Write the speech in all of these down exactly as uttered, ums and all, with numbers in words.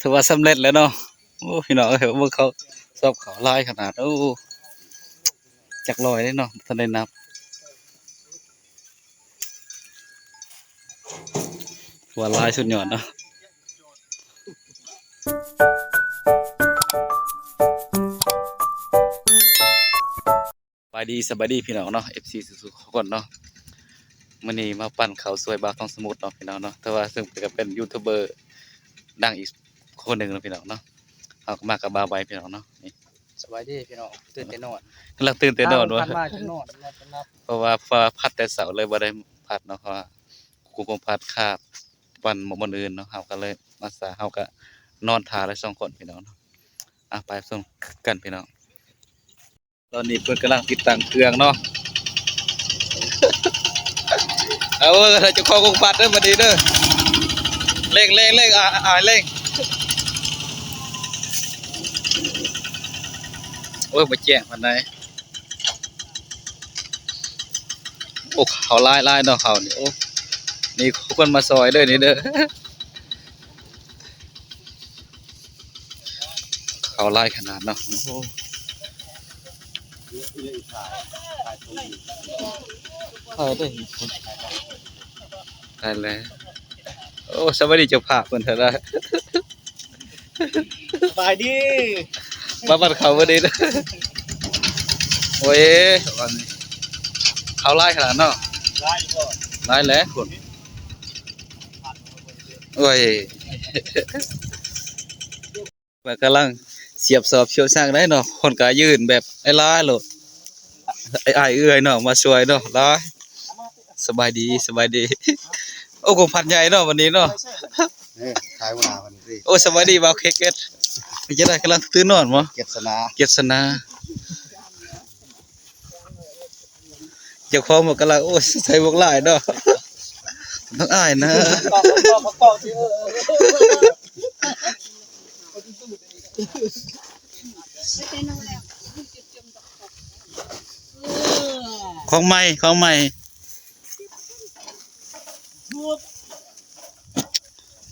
ถือว่าสำเร็จแล้วเนาะ โอ้ พี่น้องเอ้ย เบิ่งเขาสอบเขาหลายขนาด โอ้ จักร้อยเลยเนาะ บ่ทันได้นับ ถือว่าหลายสุดยอดเนาะ สบายดี สบายดีพี่น้องเนาะ เอฟซี ทุกๆคนเนาะ มื้อนี้มาปั่นข้าวซอยบ่าวทองสมุทรเนาะพี่น้องเนาะ แต่ว่าซึ่งก็เป็นยูทูบเบอร์ดังอีกคนหนึ่งเนาะพี่น้องเนาะ เฮาก็มากับบ่าวใบพี่น้องเนาะ นี่ สบายดีพี่น้อง ตื่นแต่นอน กำลังตื่นแต่นอน อ้าว วะ พัดมาจักนอน นอนจนหลับ เพราะว่าฟ้าพัดแต่เช้าเลยบ่ได้พัดเนาะ เพราะว่าครูคงพัดคาบปั่นหมองอื่นเนาะ เฮาก็เลยมาสา เฮาก็นอนท่าเลยสองคนพี่น้องเนาะ อ่ะ ไปส่งกันพี่น้อง ตอนนี้เพิ่นกำลังติดตั้งเครื่องเนาะ เอาเว้ย เจ้าของคงพัดเด้อ บัดนี้เด้อ เร่ง เร่ง เร่ง อ่า อ่า เร่ง โอ้ย บ่แจ้งปานใด โอ้ เขาหลายๆเนาะ เขานี่ โอ้ นี่คนมาซอยเด้อ นี่เด้อ เขาหลายขนาดเนาะ โอ้ ถ่ายได้ ได้แล้ว โอ้ สวัสดีเจ้าภาพเพิ่นเถอะนะ สบายดี มาบ้านเขาพอดีนะ โอ้ย วันนี้ เขาหลายขนาดเนาะ หลายอยู่บ่ หลายแหละ โอ้ย กำลังเสียบสอบเสียบสร้างได้เนาะ คนก็ยืนแบบหลายๆโลด อ้ายๆเอื้อยเนาะ มาช่วยเนาะ หลาย สบายดี สบายดี โอ้ คงพัดใหญ่เนาะ วันนี้เนาะ เออ ขายหัวหน้าวันนี้ โอ้ สบายดี บ่าวเค้กเก็ต เป็นจั่งใด กำลังตื่นนอนบ่ เก็ตสนา เก็ตสนา เจ้าของหมวกกะลา โอ้ ใส่หมวกหลายเนาะ ต้องอายนะ ของใหม่ ของใหม่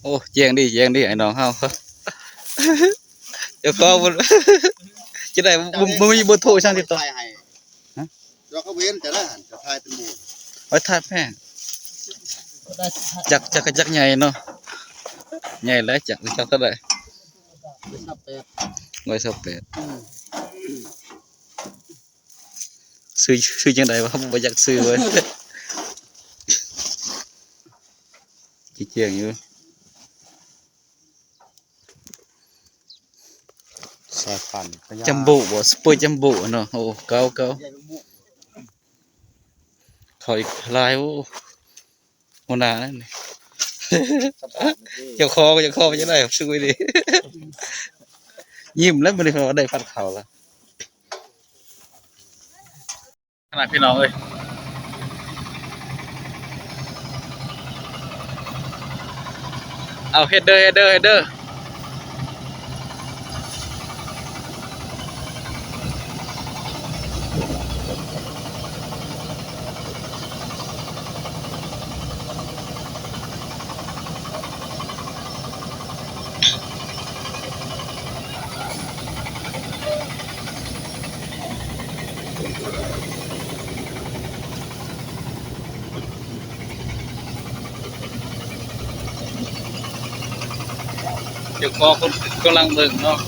โอ้ แจ้งดี แจ้งดี ไอ้น้องเฮา เจ้าของบ่ จะได้บ่ บ่มีเบอร์โทรช่างติดต่อ ถ่ายให้ ฮะ เดี๋ยวเขาเว้นจะได้หั่น จะถ่ายเป็นหมู่ ไว้ถ่ายแพง จักร จักร จักรใหญ่เนาะ ใหญ่หลาย จักร จักรเท่าใด ร้อยซาวแปด ร้อยซาวแปด อืม ซื้อ ซื้อจั่งใดวะ บ่อยากซื้อเว้ย ขี้เกียจอยู่ สายปั่นก็ยาก จัมโบ้บ่ ซุปเปอร์จัมโบ้เนาะ โอ้ เก่า เก่า เขาอีกหลาย โอ้ หัวหน้านั่นนี่ เจ้าของ เจ้าของจะได้ ซื้อไว้ดิ ยิ้มแล้ว มื้อนี้เขาได้พัดเขาแล้ว ขนาดพี่น้องเอ้ย เอา เฮ็ดเด้อ เฮ็ดเด้อ เฮ็ดเด้อ เดี๋ยวขอคนกำลังเบิ่งเนาะ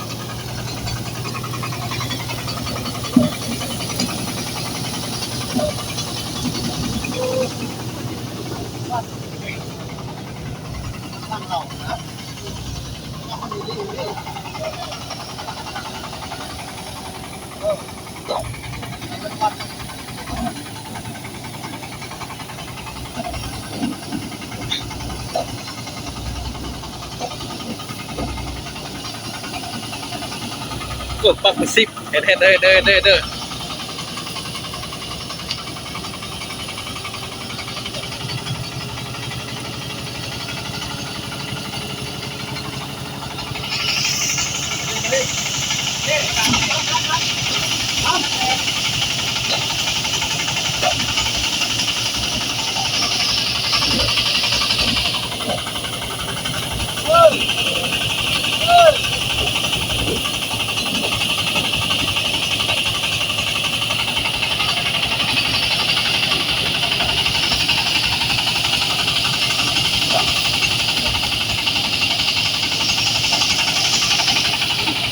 กดปักเป็นสิบ เฮ็ด เฮ็ด เด้อ เด้อ เด้อ เด้อ เฮ้ย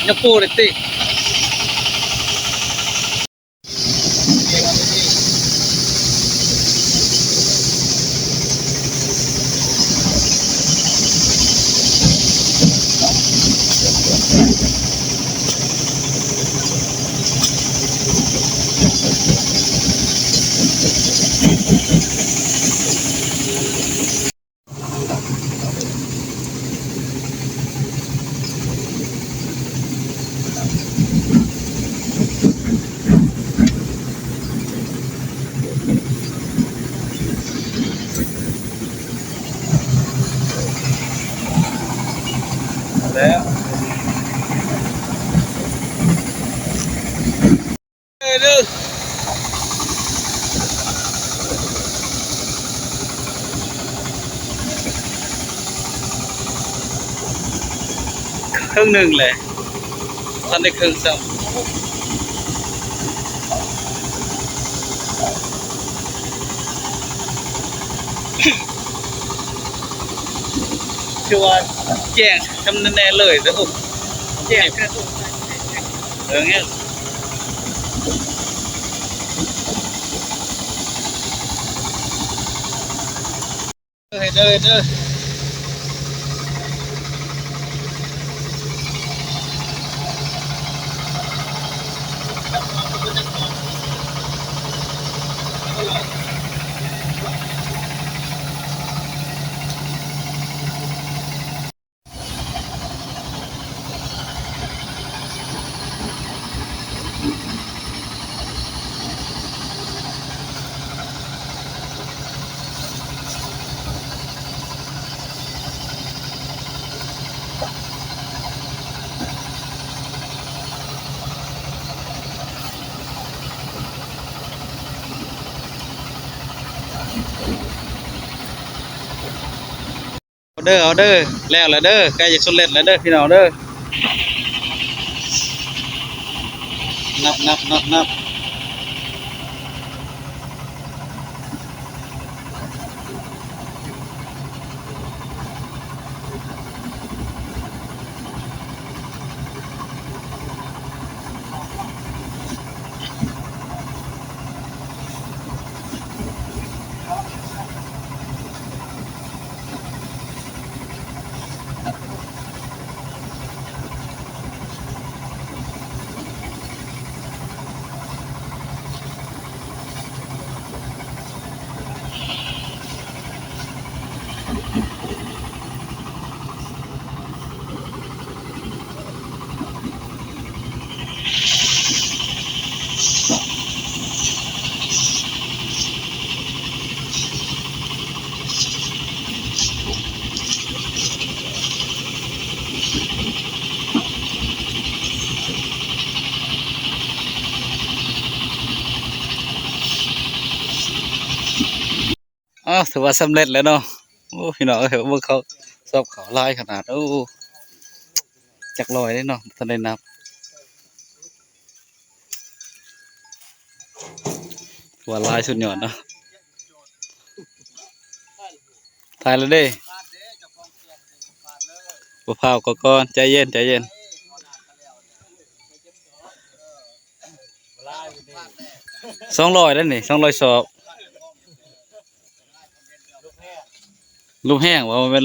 จะปูเลยติ แล้ว เออเด้อ ครึ่งหนึ่งเลย ทันได้ครึ่งซ้ำ คือว่าแจ้งทำแน่ๆเลยแต่โอ้ แจ้งแค่โอ้ เออเนี่ย เด้อ เด้อ เด้อ เอาเด้อ เอาเด้อ แล้วละเด้อ ใกล้จะสุดเล็ดแล้วเด้อ พี่น้องเด้อ นับ นับ นับ นับ อ้าว ถือว่าสำเร็จแล้วเนาะ โอ้ พี่น้องเอ้ย เบิ่งเขา สอบเขาหลายขนาด โอ้ จักร้อยเด้เนาะ บ่ทันได้นับ ว่าหลายสุดยอดเนาะ ถ่ายแล้วเด้ บ่พาวก็ก่อน ใจเย็น ใจเย็น สองร้อยแล้วนี่ สองร้อยสอบ ลูกแห้งว่ามันเป็น